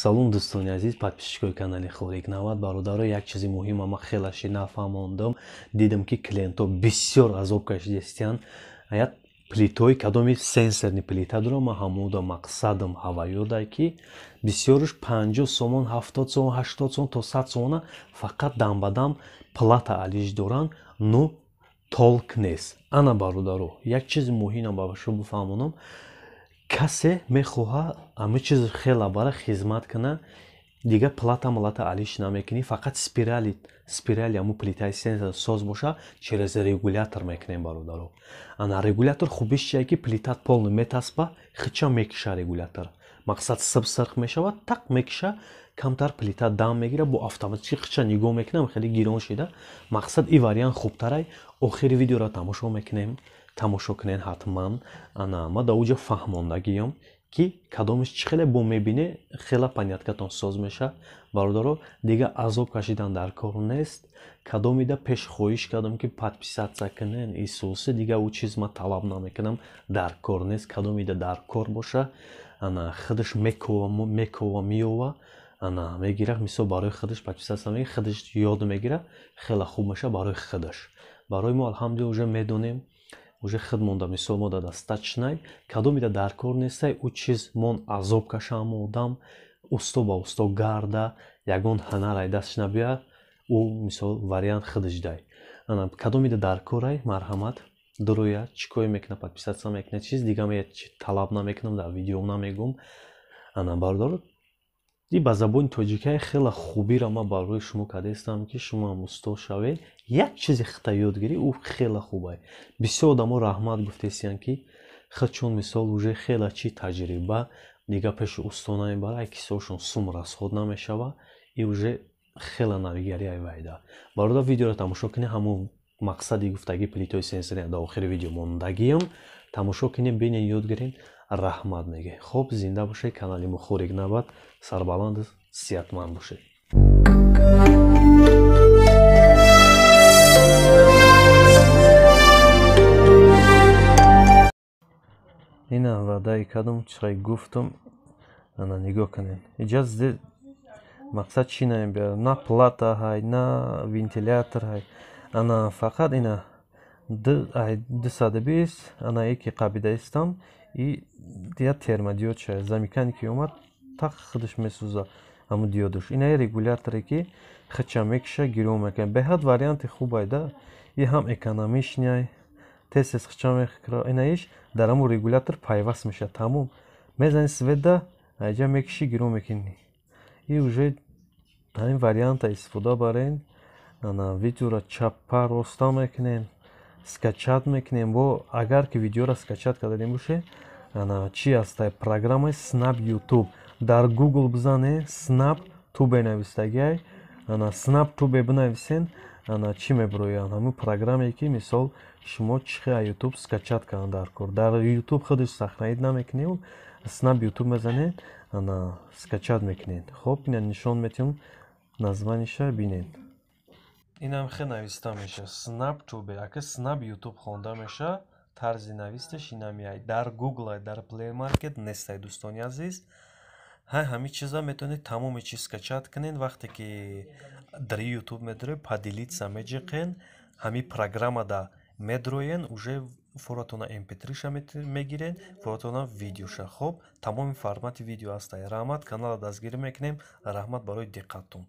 Салом, дӯстони азиз, подписчикои канали Хорик Навад. Бародаро, як чизи муҳима ман хелаши нафаҳмондам. Дидам, ки клиентҳо бисёр азоб кашидастиянд. Як плитои кадоми сенсорный плита дорам, ман ҳамуда мақсадам ҳаваёда, ки бисёрш 50 сомон, 70 сомон, 80 сомон то 100 сомона фақат дам ба дам плата алиш доранд, ну толк нест. Ана, бародаро, як чизи муҳимам ба шумо бифаҳмонам. Касе мехоҳад ҳама чиз хела бара хизмат кунад, дигар плата малата алиш намекунӣ, фақат спирали ҳамун плитаи сенсор соз боша, через регулятор мекунем, бародаро. Ана, регулятор хубиш чие, ки плитат полный метаспа, хича мекиша регулятор, мақсад сиб сирх мешавад, тақ мекиша, камтар плита дам мегира, бо автоматики хича нигоҳ мекунам, хеле гирон шида. Мақсад, и вариант хубтарай. Охири видеоро тамошо мекунем, тамошо кунед ҳатман. Ана, ма дар уҷа фаҳмондагиём, ки кадомиш чӣ хеле бо мебине, хела поняткатон соз меша. Бародаро, дигар азоб кашидан дар кор нест. Кадомида пеш хоҳиш кардам, ки подписаться кунен исусе, дигар ӯ чиз ма талаб намекунам, дар кор нест. Кадомида дар кор боша, ана, худаш мекова, мекова, меёва, ана, мегира, мисол, барои худаш подписаться мегира, худаш ёд мегира, хеле хуб меша барои худаш. Барои мо, алҳамдулилла, уже медонем, уже худ монда, мисол, мо достаточно. Кадомида дар кор нестай, ӯ чиз мон азоб кашам, одам усто ба усто гарда, ягон ҳунар ай дастш набиёяд, ӯ, мисол, вариант худаш дай. Ана, кадомида дар корай, марҳамат, дуроя, чӣ кое мекунад, подписаться мекунад, чиз дига талаб намекунам, дар видеом намегӯм. Ана, бародаро, и ба забони тоҷикия хеле хубиро ман барои шумо кардастам, ки шумоам усто шавед, як чизи хита ёд гирӣ, ӯ хеле хубай. Бисёр одамо раҳмат гуфтесиянд, ки худчун, мисол, уже хеле чи таҷриба, дигар пеши усто намебара, ай кисоашон сум расход намешава, и уже хеле навигарӣ ай вайда. Бародар, видеоро тамошо кунед, ҳамун мақсади гуфтагӣ плитои сенсорӣ дар охири видео мондагиам, тамошо кунед, бинед, ёд гиред, раҳмат мегӯед. Хоб, зинда бошед, канали мо Хорик Навад, сарбаланду сиҳатманд бошед. Ина, ваъдаи кардам, чиқай гуфтам. Ана, нигоҳ кунед, иҷа мақсад чӣ намебиёрад, на плата ҳай, на вентилятор ҳай. Ана, фақат ина 220, ана, яке қабидаистам, и я термодиод ша, замыкание ки омад, тақ худаш месӯза ҳамун диодаш. Ина регуляторе, ки хича мекиша, гирон мекунад. Беҳад варианти хубай да, и ҳам экономичный, тез тез хича мекра. Инаиш дар ҳамун регулятор пайваст мешавад, тамом, мезани свет да, айҷа мекишӣ, гирон мекунӣ, и уже ҳамин варианта истифода барен. Ана, видеоро чаппа роста мекунем, скачать мекунем. Бо агар ки видеоро скачать кардадем боше, ана, чи ҳастай, программаи Snap YouTube, дар Google бизане, Snap Tube навистагиай. Ана, Snap Tube бинависен, ана, чӣ мебирояд, ҳамин программе, ки, мисол, шумо чӣ хел YouTube скачать кардан дар кор. Дар YouTube худаш сохранить намекунед, Snap YouTube мезанед, ана, скачать мекунед. Хоб, ина нишон метиҳам, названиша бинед. Инам хел нависта меша, Snap Tube, ака Snap YouTube хонда меша, тарзи нависташ инамияй. Дар Google, дар Play Market нестай, дӯстони азиз. Ҳай, ҳамин чиза метавонед тамоми чиз скачать кунед. Вақте ки дар YouTube медроед, «Поделиться» меҷиқен, ҳамин программада медроен, уже форатона mp3ша мегирен, форатона видеоша. Хоб, тамоми формати видео ҳастай. Раҳмат, каналро дастгирӣ мекунем. Раҳмат барои диққаттон.